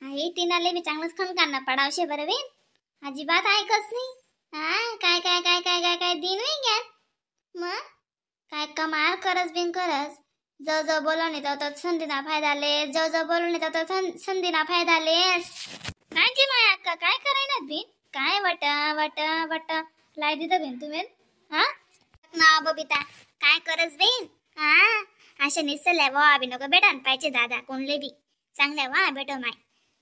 आई तिनाले बी चांगलंच खणकांना पडावशे बरं बेन, अजिबात ऐकच नाही. हा काय काय काय काय काय काय दिन होई घ्या. मग काय कमाल करस बिन करस, जव जव बोलवणे तर संधीना फायदा ले, जव जव बोलवणे तर संधीना फायदा लेस. काय जी माया अक्का काय करायना बिन, काय वटा वटा वटा लाय दिलं बिन तुम्ही. हा ना बबिता काय करस बिन. हा अशा निसल्या वा बी नको बेटान पाहिजे दादा, कोणले बी चांगल्या वा बेटो माय.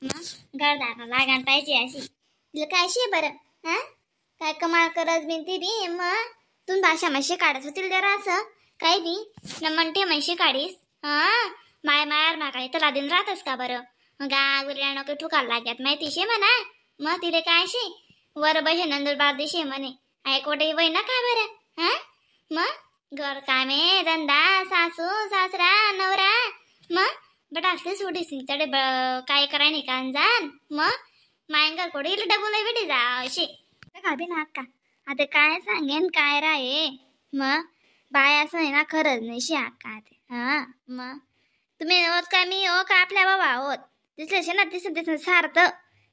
मग घरदार लागान पाहिजे अशी, तिला काय शे बरं. हा काय कमाल करस बिन ती बी. मग तुम भाषा म्हशी काढत होतील जरा असं काय बी न म्हणते म्हशी काढीस. हा माय मायार माका इथं लादीन राहतस का बरं, गा नको ठुकायला लाग्यात माहिती शे म्हणा. मग तिले काय शे वर बसे नंदुरबार दिशे म्हणे, ऐकवटे वय ना का बरं. हा मग घर कामे धंदा सासू सासरा नवरा, मग बट असले सोडीस तडे काय कराय नाही का जाण. मग मायंगर कोडे डबल बेटी जा अशी का बी ना अक्का. आता काय सांगेन काय राहे. मग बाय असं आहे ना खरंच नाही शी अक्का ते. हा मग तुम्ही होत का मी हो का आपल्या बाबा होत दिसले शे ना, दिसत दिसत सारथ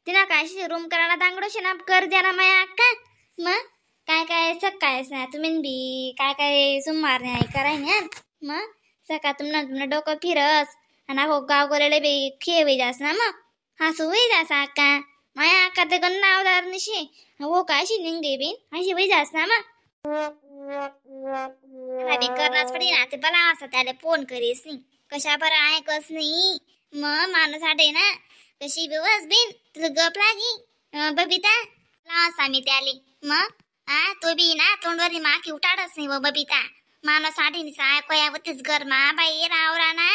तिना काय रूम करायला दांगडो शे ना कर द्या ना माया अक्का. मग काय काय सकाळच ना तुम्ही बी काय काय सुमार नाही कराय ना. मग सकाळ तुमना तुमना डोकं फिरस आणि हो गाव गोलेले बी खेळ जास ना. मग हसू होई जास अक्का, माया अक्का ते गण नावदार निशी हो काय शी निंगे बिन अशी होई जास ना. मग बी करणाच पडी ना ते बला असं त्याला फोन करीस नाही, कशा बरं ऐकस नाही. मग माणूस आठे ना कशी बी बिन तुला गप लागी बबिता लास आम्ही त्याले. मग आ तो बी ना तोंडवरी माकी उठाडच नाही व बबिता, माणूस आठे ऐकयावतीच गरमा बाई रावरा ना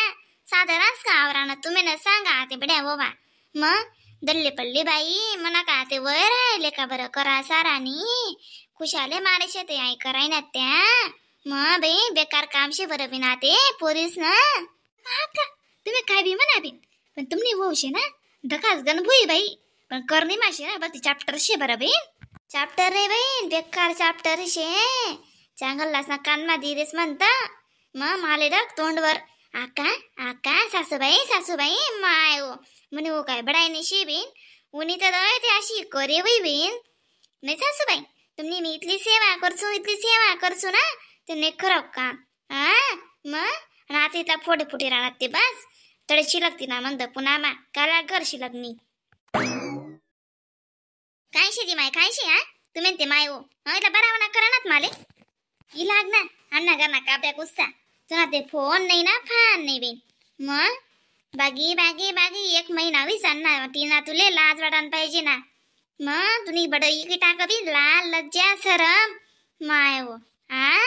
साधरास का आवरा ना तुम्ही ना सांगा ते बड्या बोबा. मग दल्ले पडले बाई मना का ते वय राहिले का बरं करा सारानी खुशाले मारे ते आई कराय ना त्या. मग बाई बेकार कामशे बरं बिना ते पोरीस ना. का तुम्ही काय बी म्हणा बिन पण तुम्ही होऊशे ना धकास गणभुई बाई, पण करणी माशे ना बरं चॅप्टर शे बरं बहीण, चॅप्टर रे बहीण बेकार चॅप्टर शे चांगलास ना कानमा दिरेस म्हणता. मग माले डक तोंडवर आका आका सासूबाई सासूबाई माय हो म्हणे हो काय बडाय नाही शे बीन उनी तर ते अशी करे वई बीन नाही सासूबाई तुम्ही मी इथली सेवा करसू इथली सेवा करसू ना ते नाही खरं का. हा मग आणि आता इथला फोटे फुटे राहणार ते बस तडे शिलकती ना म्हणत पुन्हा मा काला घर शिलक मी काय शेजी माय काय शे. हा तुम्ही ते माय हो इथला बरावा ना करा माले ई लाग ना अण्णा कर ना काप्या कुस्ता तुला ते फोन नाही ना फान नाही बेन. मग बागी बागी बागी एक महिना वीस अण्णा तिना तुले लाज वाटान पाहिजे ना. मग तुम्ही बड इकडे टाका बी लाल लज्जा सरम माय हो. हा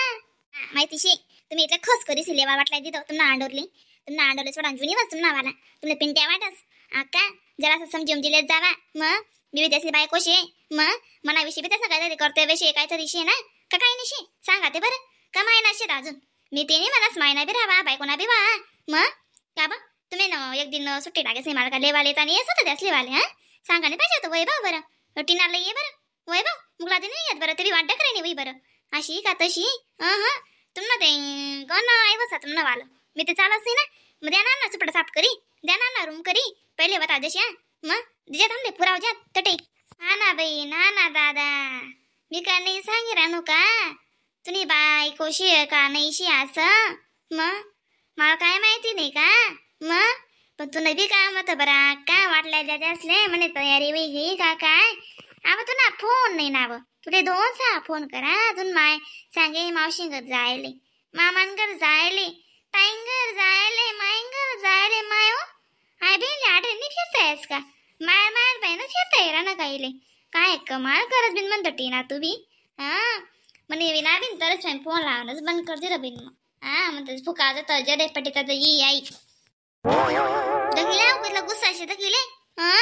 माहिती शे तुम्ही इथं खस करी सिलेवा वाटलाय तिथं तुम्हाला अंडोरली तुम्हाला अंडोरले सोडा जुनी बस तुम्हाला वाला तुला पिंट्या वाटस आका जरासं समजून दिले जावा. मग मी त्यासली बायको शे मग मनाविषयी बी तसं काहीतरी कर्तव्य शे काहीतरी शे ना का काही नाही शे सांगा ते बरं का मायना शे अजून मी ते नाही मनास मायना बी राहा बायकोना बी वा. मग का बा तुम्ही न एक दिन सुट्टी टाकेस नाही मला का लेवाले आणि येस होतं त्यास लेवाले. हा सांगा नाही पाहिजे होतं वय भाऊ बरं टिनाला ये बरं वय भाऊ मुला ते नाही येत बरं तरी वाटत करे नाही वय बरं अशी का तशी. हां तुम्हाला ते गण आहे बसा तुम्हाला वालं मी ते चालत नाही ना. मग द्या ना सुपडा साफ करी द्या ना रूम करी पहिले बता जशी. हा मग दिजा थांबले पुराव ज्या तटे. हा ना बाई ना ना दादा मी का नाही सांगे रानू का तुम्ही बायकोशी का नाही शी असं. मग मला काय माहिती नाही का. मग पण तू बी काय मत बरा काय वाटल्या द्या असले म्हणे तयारी वेगळी का काय. आव तू ना फोन नाही नाव तुले दोन सहा फोन करा अजून माय सांगे मावशींगर जायले मामांगर जायले ताईंगर जायले मायंगर जायले माय हो I बेन आठवणी नाही फिरतायस का माय माय बाई ना फिरता येरा ना काहीले काय कमाल करत बिन म्हणतो टीना तू बी. हा म्हणे विना बिन तरच फोन लावणंच बंद कर दिलं बिन मग. हा म्हणते फुका तर जडे पटीचा तर ये आई दगिले उगीला गुस्सा शे दगिले. हा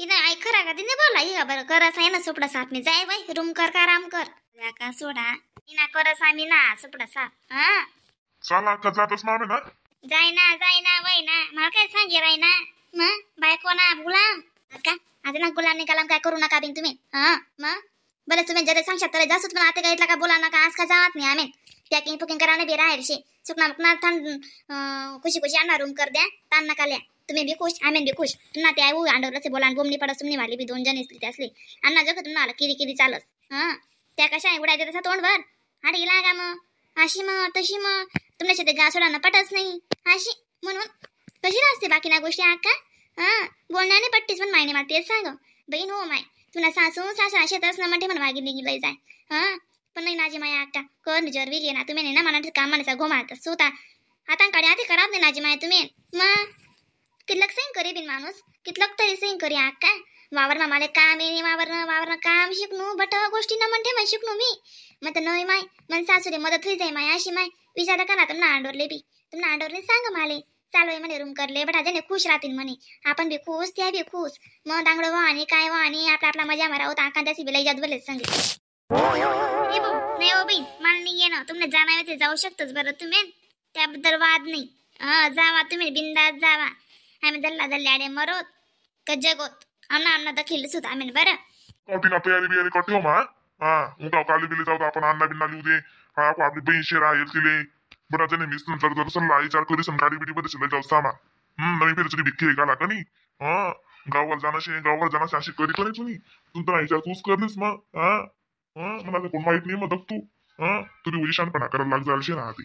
हिनं आई खरा का तिने बोला ही का बरं करस आहे ना सुपडा साफ मी जाय बाई रूम कर का आराम कर का सोडा हिना करस आम्ही ना सुपडा साफ. हा चला अक्का जातच मामे ना जाय ना जाय ना वय ना मला काय सांगे राय ना. मग बायको ना गुलाम का आता ना गुलाम निघाला काय करू नका बिन तुम्ही. हा मग बरं तुम्ही जरा सांगशात तर जासूच पण आता काय इथला का बोला नका आज का जात नाही आम्ही पॅकिंग पुकिंग करा ना बी राहील शे सुकना मुकना थांब खुशी खुशी आणा रूम कर द्या ताण नका लिया. तुम्ही बी खुश, आम्ही बी खुश. तुम्हाला ते आई अंडवरच बोला बोमणी पडस तुमनी वाली बी दोन जण असली ते असली अण्णा जग तुम्हाला किरी किरी चालस. हा त्या कशा उडायच्या तसा तोंडभर अरे लागा मग अशी मग तशी मग तुमच्या शेतात गा सोडा पटच नाही अशी म्हणून कशी असते बाकी ना गोष्टी आका. हा बोलण्याने पट्टीच पण मायने मला तेच सांग बहीण हो माय तुला सासू सासू शेतच ना म्हणते म्हणून वागिली लई जाय. हा पण नाही नाजी माया आका कर जरवी ना तुम्ही ना मना काम म्हणायचा घोमाळता सुता आता काढे आधी करात नाही नाजी माया तुम्ही. मग कितलक सेंग करी बिन माणूस कितलक तरी सेंग करी आका. वावर मामाले काम येणे वावर वावर काम शिकणू बट गोष्टी ना म्हणते मग शिकणू मी मग तर नवी माय मन सासूले मदत होई जाय माय अशी माय विचार करा तुमना आंडोरले बी तुमना आंडोरले सांग माले चालू आहे म्हणे रूम करले बट जने खुश राहतील म्हणे आपण बी खुश त्या बी खुश. मग दांगडो वा आणि काय वा आणि आपला आपला मजा मारा होता आका त्याची बी लई जात बोलले सांगे. ए भाऊ नाही हो बहीण मला नाही येणं तुमने जाणार ते जाऊ शकतोच बरं तुम्ही त्याबद्दल वाद नाही. हा जावा तुम्ही बिंदास जावा आम्ही दल्ला दल्ले आडे मरोत का जगोत आमना आमना दखील सुद्धा आम्ही बरं. कॉटीना तयारी बियारी करते हो मा. हा उगा काली बिली जाऊ आपण अन्ना बिन्ना लिहू दे. हा आपली बहीण शेरा येईल तिले बरं त्याने मिस नंतर जर सल्ला विचार करी सम गाडी बिडी मध्ये लई जाऊ सामा. नवीन फिरची भिक्की आहे का नाही. हा गावावर जाण्याशी गावावर जाण्याशी अशी करी करी तुम्ही तुमचा विचार तूच करलीस मग. हा हा मला कोण माहित नाही मग तू. हा तुझी उजी शानपणा करायला लाग जायला ना आधी.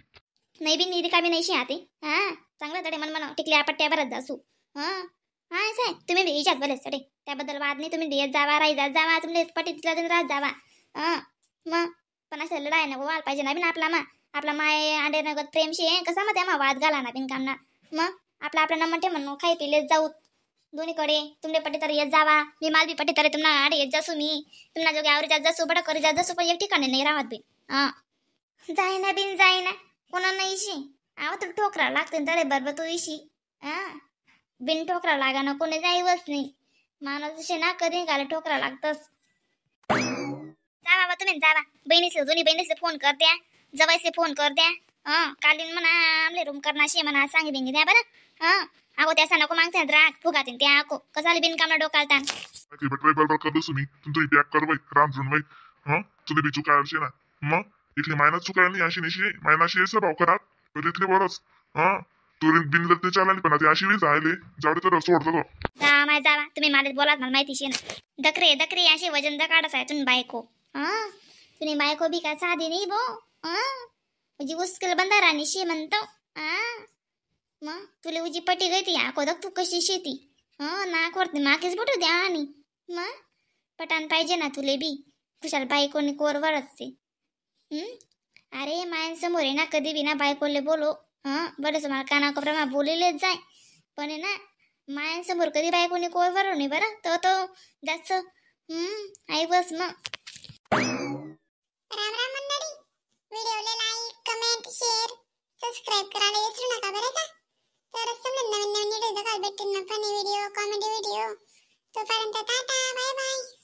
नाही बी निरी कामी नाही आते. हा चांगलं तडे मन म्हणा टिकल्या पट्ट्या भरत जासू. हा हा साहेब तुम्ही बी इजात भले सडे त्याबद्दल वाद नाही. तुम्ही येत जावा राही जात जावा तुमले पट्टी तिथला राहत जावा. हा मग पण असं लढाय नको वाल पाहिजे ना बिन आपला मा आपला माय आंडे नगद प्रेमशी आहे कसा मग त्या वाद घाला ना बिन कामना. मग आपला आपला नंबर ठे म्हणून खाई पिले जाऊ दोन्हीकडे तुमले पट्टी तर येत जावा मी माल बी पट्टी तर तुम्हाला आडे येत जासू मी तुम्हाला जोगे आवरी जात जासू बडा करी जात जासू पण एक ठिकाणी नाही राहत बिन. हा जाईना बिन जाईना कोणा नाही इशी आव तर ठोकरा लागते तडे बरोबर तू इशी. हा बिन ठोकरा लागा ना कोणी जाईवच नाही माणूस असे ना कधी घाले ठोकरा लागतस. जावा बा तुम्ही जावा बहिणीसले दोन्ही बहिणीसले फोन कर द्या जवायचे फोन कर द्या. हा कालीन म्हणा आमले रूम करणाशी म्हणा सांगी बिंगी द्या बरं. हा अगो त्यासा नको मागते राग फुगातीन त्या आको कसाले बिनकामला डोकालता. बरोबर करतो तुम्ही तुमचं पॅक कर बाई रामझून बाई. हा तुला बी चुकायला ना मग इथली मायना चुकायला नाही अशी निशी मायनाशी स्वभाव खराब तर इथले बरंच. हा तू बिनलं ते चालली पण आता अशी वेळ जायले जाऊ दे तर सोडतो. जा माय जावा तुम्ही मला बोलात मला माहिती ना दकरे दकरे असे वजन दकाडच आहे तुम्ही बायको. हा तुम्ही बायको बी का साधी नाही बो. हा म्हणजे उस्कल बंधाराणी शे म्हणतो. हा मग तुला उजी पटी गई ती आको तू कशी शेती. हा नाक वरती माकेच बोट द्या आणि मग पटान पाहिजे ना तुले बी खुशाल बायकोनी कोरवरच ते. अरे मायांसमोर आहे ना कधी बी ना बायकोले बोलो. हां बरंच मला कानाकोपऱ्यामा बोललेच जाय पण आहे ना मायांसमोर कधी बायकोनी कोरवर नाही बरं तो तो जास्त. आई बस मग. राम राम मंडळी, व्हिडिओला like comment share subscribe करायला विसरू नका बरं का. तरच तुम्हाला नवीन नवीन व्हिडिओ बघायला भेटतील ना funny video comedy video. तोपर्यंत tata bye bye.